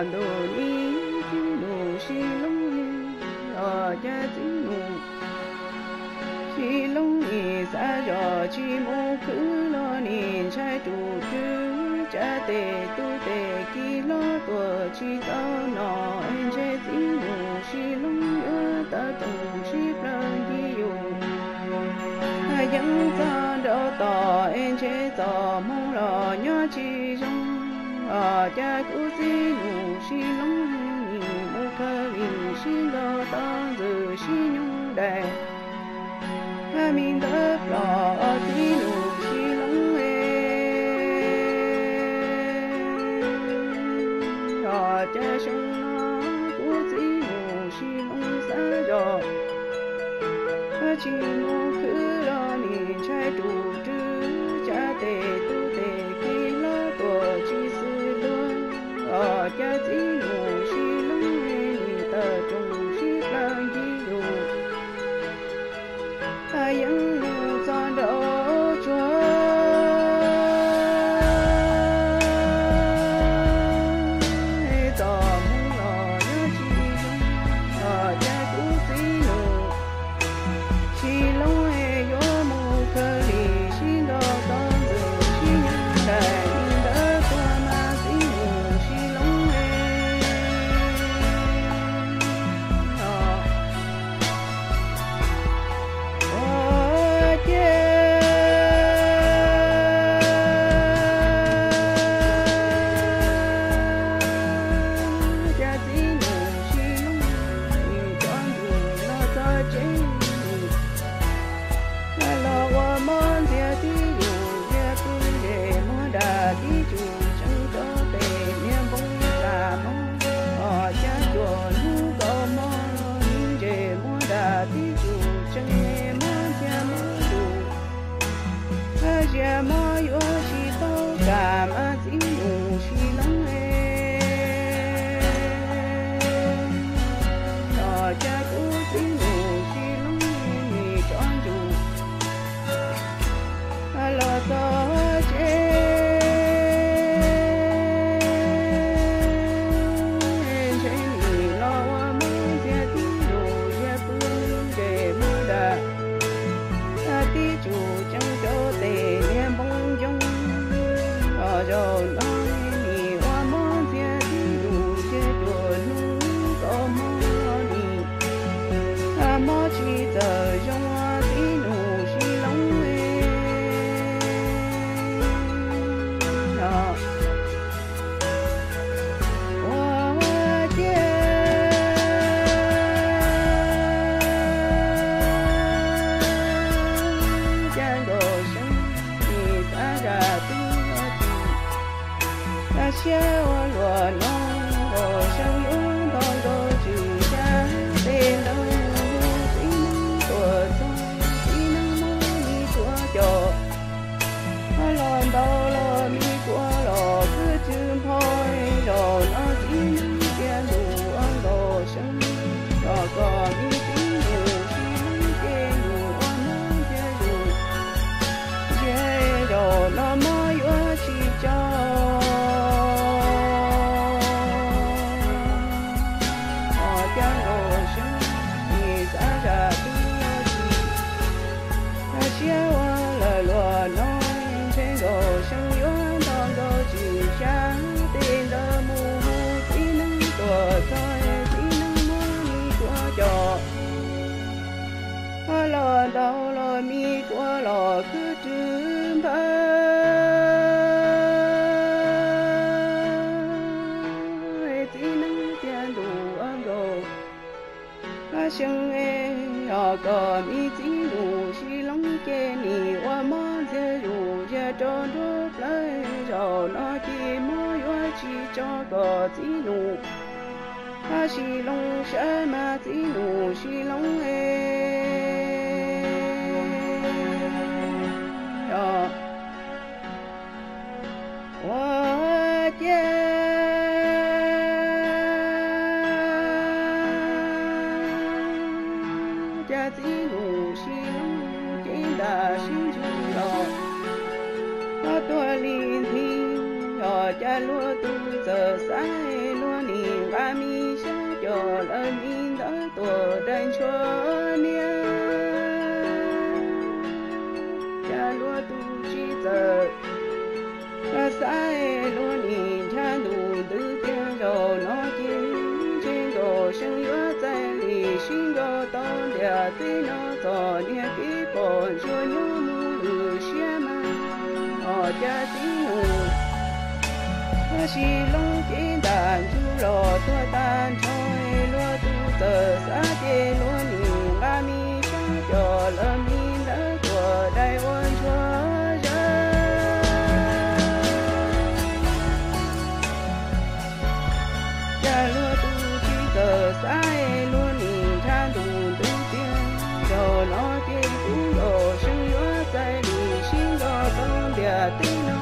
ntuj ni, txiv nus sib loob, os cas txiv nus sib loob nim xav zos tsis mus khwv los nim ntshai tus tswv, tsa tes tu tes kis hlob tuaj tsis tau no, es ntshe txiv nus sib loob yuav tawm rooj sib plawg ncig yus. Yeej txog nraum tod es ntshe txoj hmoo los nyob tsis zoo, os cas kuv txiv nus sib loob nim mus khaws lim sib ntaus tau ntxwm sib nyoog dais. Hab mi ntawd plos os txiv nus sib loob es, os cas xyoo no kuv txiv nus sib loob xav zos, tsis mus khwv los nim ntshai tus tswv, tsa tes tu tes kis hlob tuaj tsis xwm luag, os cas txiv nus sib loob nim tawm rooj sib plawg ncig yus. Yeej mus txog nraum tsuag es txoj hmoo los nyob tsis zoo, os cas kuv txiv nus sib loob es yuav mus khaws lim sib ntaus tau ntxwm sib nyoog dais, li ntawd tuag mas txiv nus sib loob es, os ua cas cas txiv nus sib loob nim tso ntsum los txog tsev, los ua mob ntxiag tib yus, ziag pw ntsej muag dam tib tsum tseem rau tes niag npoo lam mob, os cas cuaj hnub kaum mob, ntsej muag dam tib tsum tseem mob ntxiag mob ntsum, ziag mob yuav tsis tau kam mas txiv nus sib loob es, os cas kuv txiv nus sib loob nim tso ntsum los txog tsev, ntshe nim los ua mob ntxiag tib yus, ziag pw ntsej muag dam tib tsum tseem rau tes niag npoo yoog, os zaum no nim ua mob ntxiag tib yus, ziag cuaj hnub kaum mob nim mob tsis txawj zoo, txiv nus sib loob es, os ua cas cas nkaus seev nim xav zam tub los tsis, siab ua luaj no nkaus seev yuav nto nkaus tswm xya, tes ntaus mus txiv neeb tuaj txog, txiv neeb muab mi tuaj coj, los ntaus los mi tuaj los khwb tsw npho, zaum no txiv neeb tias ntuj ua nkaus seev, los kom mi txiv nus sib loob ces ntuj ua mob ntxiag yus, ntshe zaum no mob yuav tsis tso, os cas nkaus seev nim xav zam tub los tsis, siab ua lawm luaj no, ntshe nkaus seev yuav nto nkaus tswm xya, tes ntaus mus hu txiv neeb tuaj txog, txiv neeb muab mi tuaj coj, los ntaus los mi tuaj los khwb tsw npho, txiv neeb tias ntuj ua nkaus seev es, os kom mi txiv nus sib loob ces nim ua mob ntxiag yus, ziag rau nruab plawv, zaum no ces mob yuav tsis tso kom txiv nus sib loob sawv mas txiv nus sib loob es, os ua cas cas txiv nus sib loob ces ntam sib ntsug los, los tuag li ntxhi, os cas luag tus txawm xaiv luag ni dai ntshua niab. Cas luag tus tsis txawm xav, luag nim ncha ntus ntws tiag. Zaum no ces ntse nkaus seej yuav txais li, sib nco tau ntiaj teb no txom nyem, tib pom ntsuag nyob mus lwm siab mas, os cas tib nus tab sis lub cev ntam ntsuj los tuag tag nrho. Luag tus txawm xav ces luag nim nqa me sab cos los me ntawv tuam dai ua ntsuag zawg. Cas luag tus tsis txawm xav, luag nim ncha ntus ntws tiag. Zaum no ces tib nkaus seej yuav txais li, sib nco tau ntiaj teb no